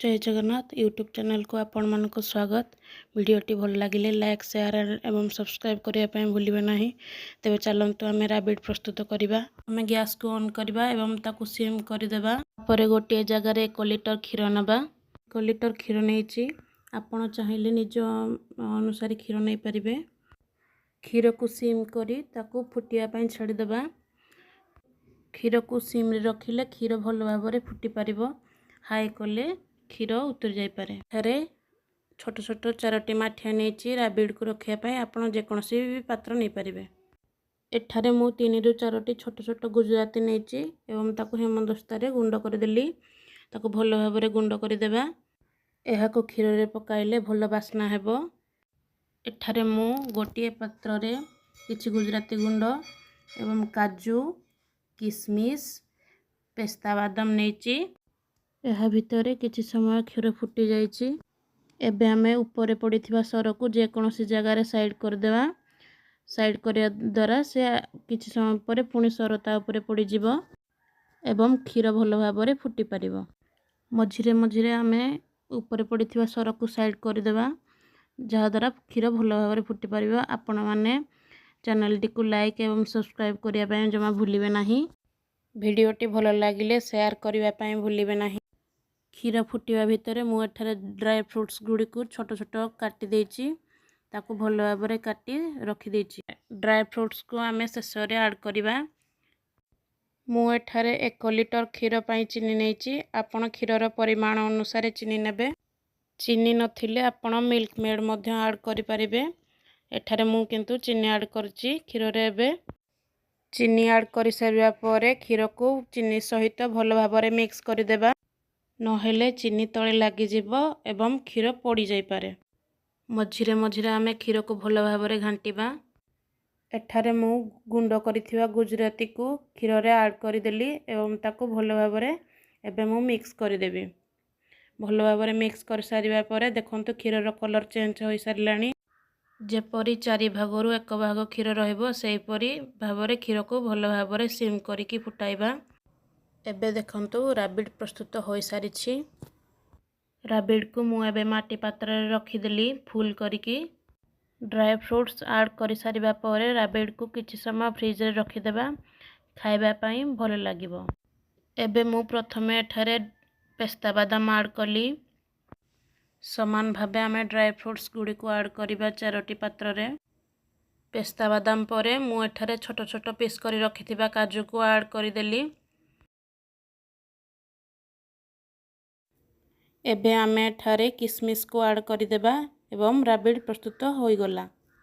ଜୟ Jagannath YouTube ଚ୍ୟାନେଲକୁ ଆପଣମାନଙ୍କୁ ସ୍ୱାଗତ। ଭିଡ଼ିଓଟି ଭଲ ଲାଗିଲେ ଲାଇକ୍, ସେୟାର ଏବଂ ସବସ୍କ୍ରାଇବ୍ କରିବା ପାଇଁ ଭୁଲିବେ ନାହିଁ। ତେବେ ଚାଲନ୍ତୁ, ଆମେ ରାବିଡ଼ି ପ୍ରସ୍ତୁତ କରିବା। ଆମେ ଗ୍ୟାସ୍କୁ ଅନ୍ କରିବା ଏବଂ ତାକୁ ସିମ୍ କରିଦେବା। ପରେ ଗୋଟିଏ ଜାଗାରେ 1 ଲିଟର କ୍ଷୀର ନେବା। 1 ଲିଟର କ୍ଷୀର ନେଇଛି। ଆପଣ ଚାହିଁଲେ ନିଜ ଅନୁସାରେ କ୍ଷୀର ନେଇପାରିବେ। କ୍ଷୀରକୁ ସିମ୍ କରି ତାକୁ ଫୁଟିବା ପାଇଁ ଛାଡ଼ିଦେବା। କ୍ଷୀରକୁ ସିମ୍ରେ ରଖିଲେ କ୍ଷୀର ଭଲ ଭାବରେ ଫୁଟି ପାରିବ। ହାଇ କଲେ କ୍ଷୀର ଉତୁରି ଯାଇପାରେ। ଏଠାରେ ଛୋଟ ଛୋଟ ଚାରୋଟି ମାଠିଆ ନେଇଛି ରାବିଡ଼ିକୁ ରଖିବା ପାଇଁ। ଆପଣ ଯେକୌଣସି ବି ପାତ୍ର ନେଇପାରିବେ। ଏଠାରେ ମୁଁ ତିନିରୁ ଚାରୋଟି ଛୋଟ ଛୋଟ ଗୁଜୁରାତି ନେଇଛି ଏବଂ ତାକୁ ହେମଦସ୍ତାରେ ଗୁଣ୍ଡ କରିଦେଲି। ତାକୁ ଭଲ ଭାବରେ ଗୁଣ୍ଡ କରିଦେବା। ଏହାକୁ କ୍ଷୀରରେ ପକାଇଲେ ଭଲ ବାସ୍ନା ହେବ। ଏଠାରେ ମୁଁ ଗୋଟିଏ ପାତ୍ରରେ କିଛି ଗୁଜୁରାତି ଗୁଣ୍ଡ ଏବଂ କାଜୁ, କିସମିସ୍, ପେସ୍ତା ବାଦାମ ନେଇଛି। ଏହା ଭିତରେ କିଛି ସମୟ କ୍ଷୀର ଫୁଟି ଯାଇଛି। ଏବେ ଆମେ ଉପରେ ପଡ଼ିଥିବା ସରକୁ ଯେକୌଣସି ଜାଗାରେ ସାଇଡ଼୍ କରିଦେବା। ସାଇଡ଼୍ କରିବା ଦ୍ୱାରା ସେ କିଛି ସମୟ ପରେ ପୁଣି ସର ତା ଉପରେ ପଡ଼ିଯିବ ଏବଂ କ୍ଷୀର ଭଲ ଭାବରେ ଫୁଟି ପାରିବ। ମଝିରେ ମଝିରେ ଆମେ ଉପରେ ପଡ଼ିଥିବା ସରକୁ ସାଇଡ଼୍ କରିଦେବା, ଯାହାଦ୍ୱାରା କ୍ଷୀର ଭଲ ଭାବରେ ଫୁଟି ପାରିବ। ଆପଣମାନେ ଚ୍ୟାନେଲଟିକୁ ଲାଇକ୍ ଏବଂ ସବସ୍କ୍ରାଇବ୍ କରିବା ପାଇଁ ଜମା ଭୁଲିବେ ନାହିଁ। ଭିଡ଼ିଓଟି ଭଲ ଲାଗିଲେ ସେୟାର କରିବା ପାଇଁ ଭୁଲିବେ ନାହିଁ। କ୍ଷୀର ଫୁଟିବା ଭିତରେ ମୁଁ ଏଠାରେ ଡ୍ରାଏ ଫ୍ରୁଟ୍ସ ଗୁଡ଼ିକୁ ଛୋଟ ଛୋଟ କାଟି ଦେଇଛି। ତାକୁ ଭଲ ଭାବରେ କାଟି ରଖିଦେଇଛି। ଡ୍ରାଏ ଫ୍ରୁଟ୍ସକୁ ଆମେ ଶେଷରେ ଆଡ଼୍ କରିବା। ମୁଁ ଏଠାରେ 1 ଲିଟର କ୍ଷୀର ପାଇଁ ଚିନି ନେଇଛି। ଆପଣ କ୍ଷୀରର ପରିମାଣ ଅନୁସାରେ ଚିନି ନେବେ। ଚିନି ନଥିଲେ ଆପଣ ମିଲ୍କ ମେଡ଼୍ ମଧ୍ୟ ଆଡ଼୍ କରିପାରିବେ। ଏଠାରେ ମୁଁ କିନ୍ତୁ ଚିନି ଆଡ଼୍ କରିଛି କ୍ଷୀରରେ। ଏବେ ଚିନି ଆଡ଼୍ କରିସାରିବା ପରେ କ୍ଷୀରକୁ ଚିନି ସହିତ ଭଲ ଭାବରେ ମିକ୍ସ କରିଦେବା, ନହେଲେ ଚିନି ତଳେ ଲାଗିଯିବ ଏବଂ କ୍ଷୀର ପୋଡ଼ିଯାଇପାରେ। ମଝିରେ ମଝିରେ ଆମେ କ୍ଷୀରକୁ ଭଲ ଭାବରେ ଘାଣ୍ଟିବା। ଏଠାରେ ମୁଁ ଗୁଣ୍ଡ କରିଥିବା ଗୁଜୁରାତିକୁ କ୍ଷୀରରେ ଆଡ଼୍ କରିଦେଲି ଏବଂ ତାକୁ ଭଲ ଭାବରେ ଏବେ ମୁଁ ମିକ୍ସ କରିଦେବି। ଭଲ ଭାବରେ ମିକ୍ସ କରିସାରିବା ପରେ ଦେଖନ୍ତୁ, କ୍ଷୀରର କଲର୍ ଚେଞ୍ଜ ହୋଇସାରିଲାଣି। ଯେପରି ଚାରି ଭାଗରୁ ଏକ ଭାଗ କ୍ଷୀର ରହିବ, ସେହିପରି ଭାବରେ କ୍ଷୀରକୁ ଭଲ ଭାବରେ ସିମ୍ କରିକି ଫୁଟାଇବା। ଏବେ ଦେଖନ୍ତୁ, ରାବିଡ଼ି ପ୍ରସ୍ତୁତ ହୋଇସାରିଛି। ରାବିଡ଼ିକୁ ମୁଁ ଏବେ ମାଟି ପାତ୍ରରେ ରଖିଦେଲି ଫୁଲ୍ କରିକି। ଡ୍ରାଏ ଫ୍ରୁଟ୍ସ ଆଡ଼୍ କରିସାରିବା ପରେ ରାବିଡ଼ିକୁ କିଛି ସମୟ ଫ୍ରିଜରେ ରଖିଦେବା। ଖାଇବା ପାଇଁ ଭଲ ଲାଗିବ। ଏବେ ମୁଁ ପ୍ରଥମେ ଏଠାରେ ପେସ୍ତା ବାଦାମ ଆଡ଼୍ କଲି। ସମାନ ଭାବେ ଆମେ ଡ୍ରାଏ ଫ୍ରୁଟ୍ସ ଗୁଡ଼ିକୁ ଆଡ଼୍ କରିବା ଚାରୋଟି ପାତ୍ରରେ। ପେସ୍ତା ବାଦାମ ପରେ ମୁଁ ଏଠାରେ ଛୋଟ ଛୋଟ ପିସ୍ କରି ରଖିଥିବା କାଜୁକୁ ଆଡ଼୍ କରିଦେଲି। ଏବେ ଆମେ ଏଠାରେ କିସମିସକୁ ଆଡ଼୍ କରିଦେବା ଏବଂ ରାବିଡ଼ି ପ୍ରସ୍ତୁତ ହୋଇଗଲା।